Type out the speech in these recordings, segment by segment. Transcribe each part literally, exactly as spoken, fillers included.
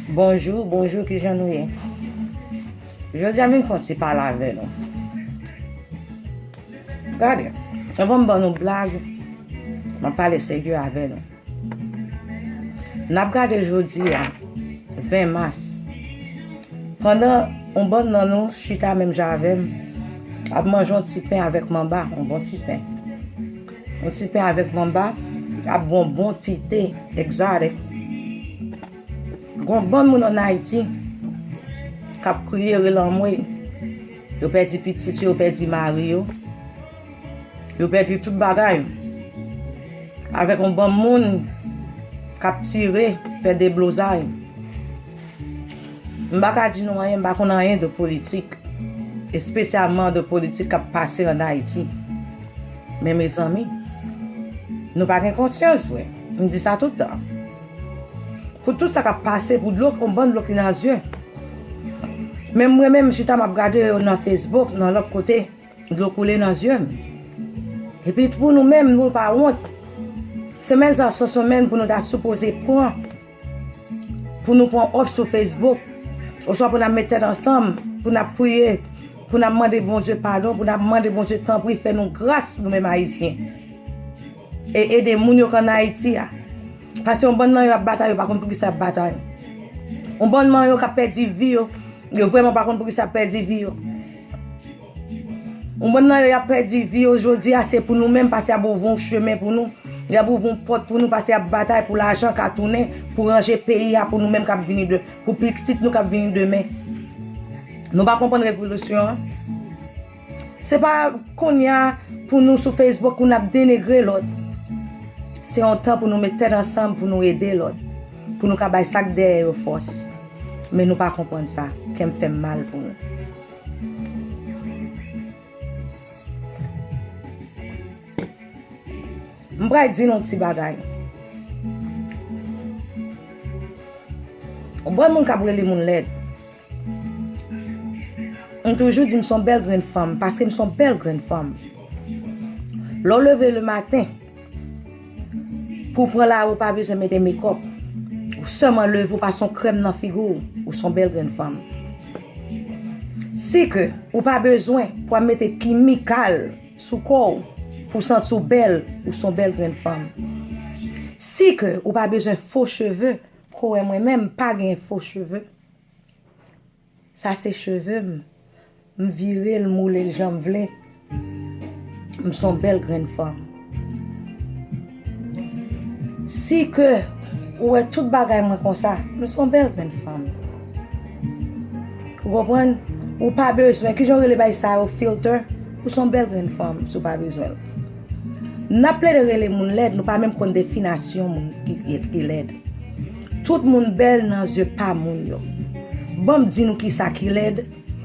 Bonjou, bonjou, kijan nou ye? Jodi a m vin fè yon ti pale avè nou. Gade, anvan m ban nou blag, m ap pale serye avè nou. N ap gade jodi a, ven mas. Pandan yon bann nan nou chita menm jan avè m, ap manje yon ti pen avèk manba, yon bon ti pen. Yon ti pen avèk manba, ap bwè yon bon ti te egzotik. Gon bann moun ann Ayiti k ap kriye rele anmwey. Yo pèdi pitit yo, yo pèdi mari yo. Yo pèdi tout bagay. Avèk yon bann moun k ap tire, fè deblozay. M pa ka di nou anyen, m pa konn anyen de politik. Espesyalman de politik k ap pase ann Ayiti. Men mezanmi, nou pa gen konsyans vre. M di sa tout tan. Pou tout sa k ap pase, pou dlo, yon bann dlo ki nan zye. Men mwen menm, m chita m ap gade yo nan Facebook, nan lòt kote, dlo koule nan zye m. Epi pou nou menm, nou pa wont. Semèn sa, se yon semèn pou nou ta sipoze pran, pou nou pran òf sou Facebook, oswa pou n ap met tèt ansanm, pou n ap priye, pou n ap mande Bondye padon, pou n ap mande Bondye tanpri fè nou gras, nou menm Ayisyen. E ede moun yo k ann Ayiti a. Paske yon bann nan yo ap batay, yo pa konn poukisa y ap batay. Yon bann nan yo k ap pèdi vi yo, yo vrèman pa konn poukisa y ap pèdi vi yo. Yon bann nan yo, y ap pèdi vi yo jodi a, se pou nou menm, paske y ap ouvri yon chemen pou nou. Y ap ouvri yon pòt pou nou, paske y ap batay pou lajan ka tounen, pou ranje peyi a, pou nou menm k ap vini de, pou pitit nou k ap vini demen. Nou pa konprann revolisyon an? Se pa kounye a pou nou sou Facebook, pou n ap denigre lòt. Se yon tan pou nou met tèt ansanm, pou nou ede lòt, pou nou ka bay sa k dèyè yo fòs. Men nou pa konprann sa. Kè m fè m mal pou nou. M pral di nou yon ti bagay. Ou wè moun k ap rele moun lèd. M toujou di m se yon bèl grenn fanm, paske m se yon bèl grenn fanm. Lè w leve le maten, pou w pran lari, ou pa bezwen mete mekòp. Ou sèlman leve, ou pase yon krèm nan figi w, ou se yon bèl grenn fanm. Si ke ou pa bezwen pou ap mete kimikal sou kò w pou w santi w bèl, ou se yon bèl grenn fanm. Si ke ou pa bezwen fo cheve, paske w wè mwen menm, m pa gen fo cheve. Sa se cheve m. M vire l, m woule l jan m vle. M se yon bèl grenn fanm. Si ke ou wè tout bagay mwen konsa, m se yon bèl grenn fanm. Ou konprann? Ou pa bezwen, kijan yo rele bagay sa yo, filter? Ou se yon bèl grenn fanm si w pa bezwen l. N ap plede rele moun lèd, nou pa menm konn definasyon moun ki, ki lèd. Tout moun bèl nan zye pa moun yo. Ban m di nou kisa ki lèd,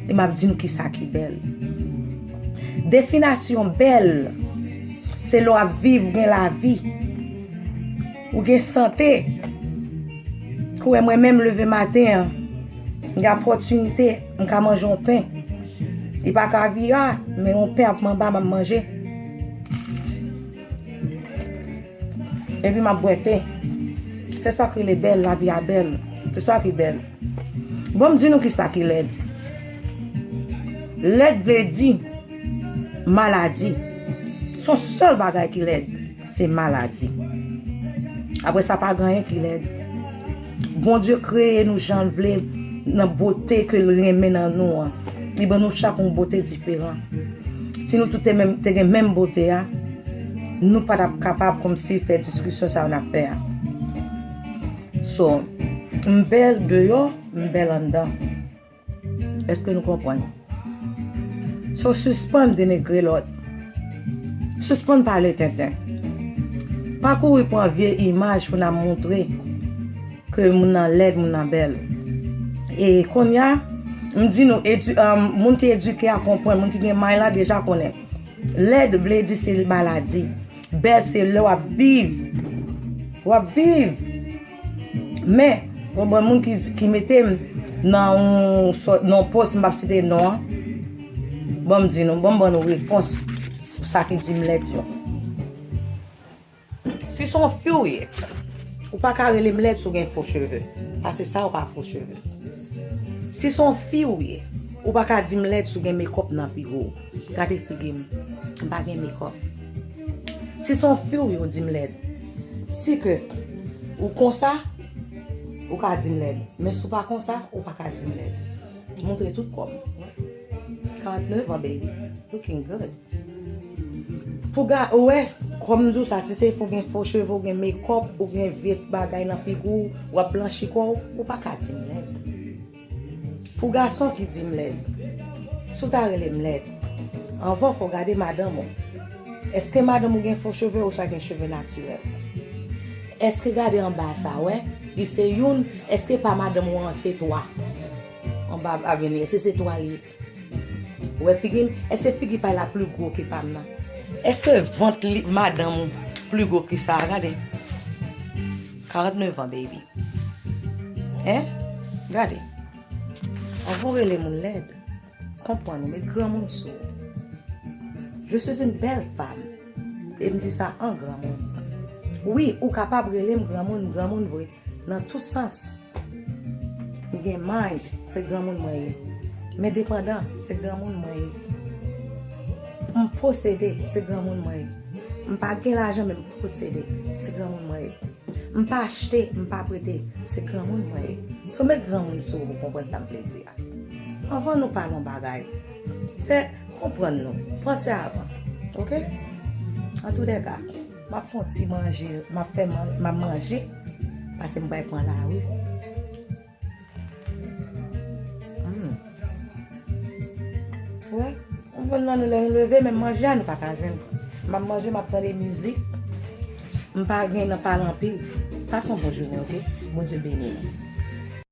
e m ap di nou kisa ki bèl. Definasyon bèl, se lè w ap viv, ou gen lavi, ou gen sante. Ou wè mwen menm leve maten an, m gen opòtinite, m ka manje yon pen. Li pa kaviya, men yon pen ap manba m ap manje. Epi m ap bwè te. Se sa k rele bèl, lavi a bèl. Se sa ki bèl. Bon, m di nou kisa ki lèd. Lèd vle di maladi. Se yon sèl bagay ki lèd, se maladi. Apre sa, pa gen anyen ki lèd. Bondye kreye nou jan l vle, nan bote ke l renmen nan nou an. Li ban nou chak yon bote diferan. Si nou tout te menm, te gen menm bote a, nou pa t ap kapab kòmsi fè diskisyon sa yo n ap fè a. So, m bèl deyò, m bèl anndan. Èske nou konprann? So, sispann denigre lòt. Sispann pale tenten. Pa kouri pran vye imaj pou n ap montre ke moun nan lèd, moun nan bèl. E kounye a, m di nou, edu-, um, moun ki edike a konprann, moun ki gen may la deja konnen. Lèd vle di se maladi. Bèl se lè w ap viv. W ap viv. Men, gon bann moun ki, ki mete m nan yon sòt, nan yon pòs, m p ap site non an. Ban m di nou, ban m ban nou repons sa ki di m lèd yo. Si se yon fi w ye, ou pa ka rele m lèd si w gen fo cheve. Pase sa, ou pa fo cheve. Si se yon fi w ye, ou pa ka di m lèd si w gen mekòp nan figi w. Gade figi m. M pa gen mekòp. Si se yon fi w ye, ou di m lèd. Si ke ou konsa, ou ka di m lèd. Men si w pa konsa, ou pa ka di m lèd. Montre tout kò m. Karantnèf an, baby. Looking good. Pou ga, ou wè, kòm m di w sa, si se fo gen fo cheve, ou gen mekòp, ou gen vye bagay nan figi w, w ap blanchi kò w, ou pa ka di m lèd. Pou gason ki di m lèd, si w ta rele m lèd, anvan fò w gade madanm ou. Èske madanm ou gen fo cheve oswa gen cheve natirèl? Èske gade anba sa, wè? Li se youn, èske pa madanm ou an se twa? Anba aveni, èske se twa li ye? Ou wè figi m? Èske figi pa l la pli gwo ke pa m nan? Èske vant li, madanm ou, pli gwo ke sa a? Gade. Karantnèf an, baby. Hein? Gade. Anvan w rele moun lèd, konprann ou met granmoun sou ou. Je suis une belle femme. E m di sa an granmoun. Wi, ou kapab rele m granmoun, m granmoun vre. Nan tout sans. M gen mind, se granmoun mwen ye. M endepandan, se granmoun mwen ye. M posede, se granmoun mwen ye. M pa gen lajan, men m posede, se granmoun mwen ye. M pa achte, m pa prete, se granmoun mwen ye. Si w met granmoun sou ou, ou konprann sa m vle di a. Anvan nou pale yon bagay, fè konprann nou, panse avan, oke? Antoulèka, m ap fè yon ti manje, m ap fè man-, m ap manje, paske m pral pran lari. Hmm. Wè, konprann nan nou lè nou leve, menm manje a nou pa ka jwenn. M ap manje, m ap tande mizik, m pa gen nan pale anpil. Pase yon bon jounen, oke? Bondye beni nou.